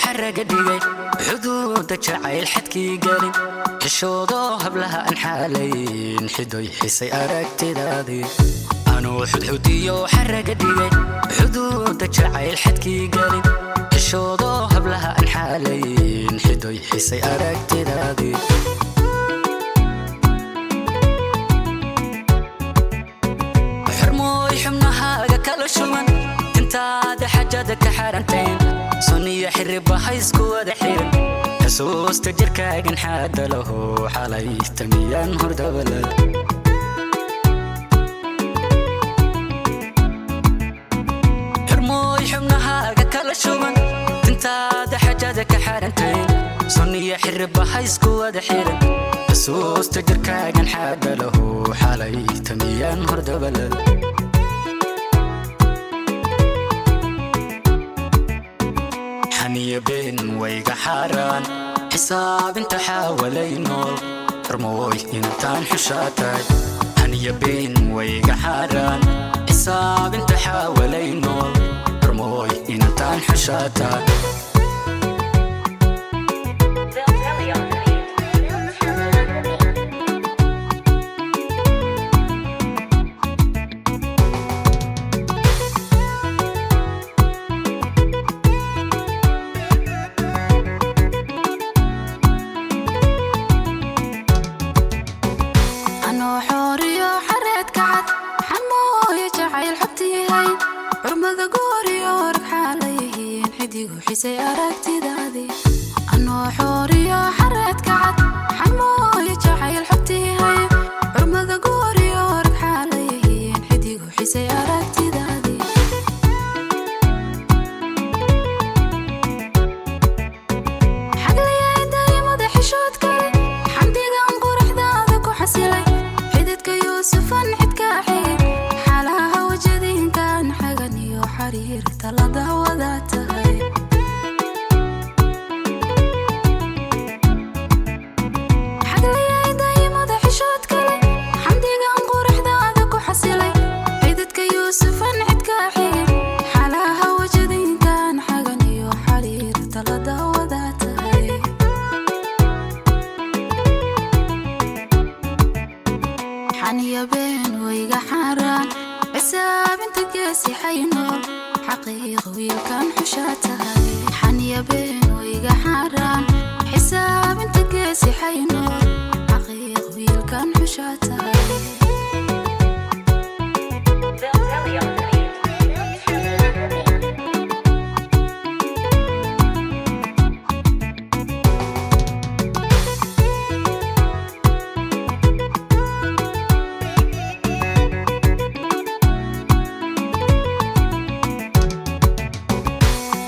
Xaraga dhigay xuduuda jacayl xadkii gelin, xishoodoo hablaha aan xaalayn, xidoy xisay aragtidaadii. Anuu xudxudiyo xaraga dhigay xuduuda jacayl xadkii gelin, xishoodoo hablaha aan xaalayn, xidoy xisay aragtidaadii. Xurmooy xubnahaaga kala shuban, intaada xajada ka xarantayn, suniya xiriba ha isku wada xiran. Xusuusta jirkaagan xaada lahu, xalay tamiyaan hordabalad. Xurmooy xubnahaaga kala shuban, intaada xajada ka xarantayn, suniya xiriba ha isku wada xiran. Xusuusta jirkaagan xaada lahu, xalay tamiyaan hordabalad. Xaniya been wayga xaaraan, xisaabinta xaawalay nool, xurmooy intaan xushaa tahay. Xaniya been wayga xaaraan, xisaabinta xaawalay nool, xurmooy intaan xushaa tahay. Zelzelli on the beat. Zelzelli on the beat. Anoo xooriyo xareed kacad, xamooyo jacayl xogtiihay, xurmada gooriyo rag xaalayihiin, xidigu xisay aragtidaadii. Anoo xooriyo xareed kacad, xamooyo jacayl xogtiihay, xurmada gooriyo rag xaalayihiin, xidigu xisay aragtidaadii. Xagliyay daymada xishood kale, xamdigan quruxdaada ku xasilay, xididka Yuusufan xidkaa xigay, xaalaha wajadiinkan xagan iyo xariirta la daawada tahay. Xagliyay daymada xishood kale, xamdigan quruxdaada ku xasilay, xididka Yuusufan xidkaa xigay, xaalaha wajadiinkan xagan iyo xariirta la daawada tahay. Xaniya been wayga xaaraan, xisaabinta geesi xay nool, xaqiiq wiilkan xushaa tahay. Xaniya been wayga xaaraan, xisaabinta geesi xay nool, xaqiiq wiilkan xushaa tahay. Zelzelli on the beat. Zelzelli on the beat.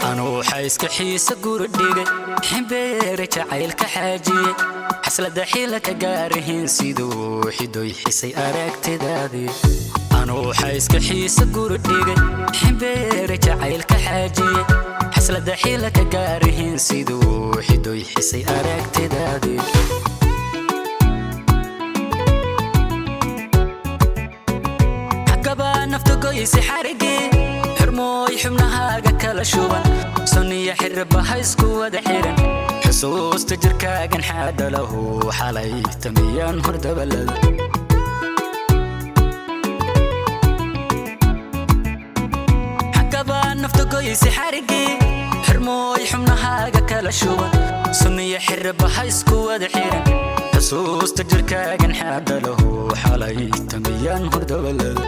Anuu xayska xiisa guri dhigay, ximbeere jacaylka xaajiyey, xaslada xila ka gaarihin, siduu xidoy xisay aragtidaadii. Anuu xayska xiisa guri dhigay, ximbeere jacaylka xaajiyey, xaslada xila ka gaarihin, siduu xidoy xisay aragtidaadii. Xagabaa nafta goysi xarigii, xurmooy xubnahaaga kala shuban, suniya xiriba ha isku wada xiran. Xusuusta jirkaagan xaada lahu, xalay tamiyaan hordabalada. Xagabaa nafta goysi xarigii, xurmooy xubnahaaga kala shuban, suniya xiriba ha isku wada xiran. Xusuusta jirkaagan xaada lahu, xalay tamiyaan hordabalada.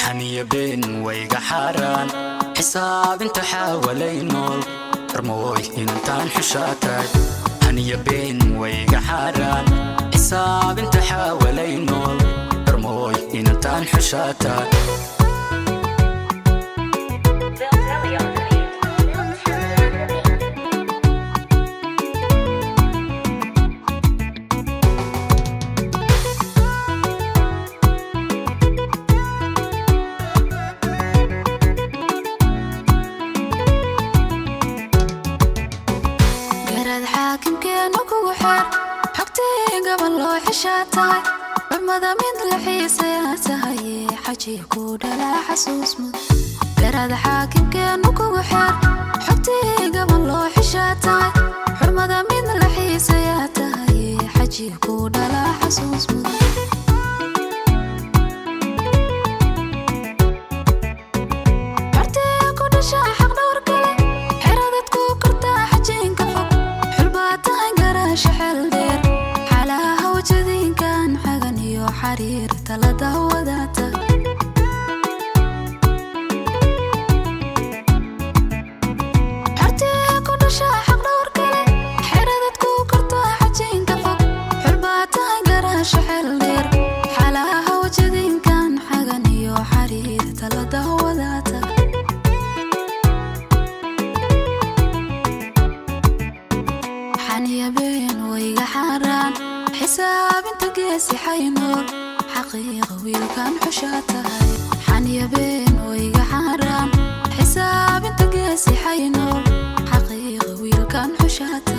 Xaniya been wayga xaaraan, xisaabinta xaawalay nool, xurmooy intaan xushaa tahay. Xaniya been wayga xaaraan, xisaabinta xaawalay nool, xurmooy intaan xushaa tahay. Zelzelli on the beat. Zelzelli on the beat. Garaad xaakimkeenu kugu xeer, xogtii gabal loo xishaa tahay. Xurmada mid la xiisayaa tahaye, xaji ku dhalaa xasuus mud. Garaada xaakimkeenu kugu xeer, xogtii gaban loo xishaa tahay. Xurmada mid la xiisayaa tahaye, xaji ku dhalaa xasuus mud. Xortee ku dhashaa xaq dhowr kale, xeradad ku kortaa xajiinka fog. Xulbaa tahay garaasha xeel dheer, xalaha wajadiinkan xagan iyo xariir talada wadaata. Xortee ku dhashaa xaq dhowr kale, xeradad ku kortaa xajiinka fog. Xulbaa tahay garaasha xeel dheer, xalaha wajadiinkan xagan iyo xariir talada wadaata. Xaniyabeen wayga xaaraan, xisaabinta geesi xaynool, xaqiiqa wiilkan xushaa tahay. Xaniyabeen wayga xaaraan, xisaabinta geesi xaynool, xaqiiqa wiilkan xushaa tahay.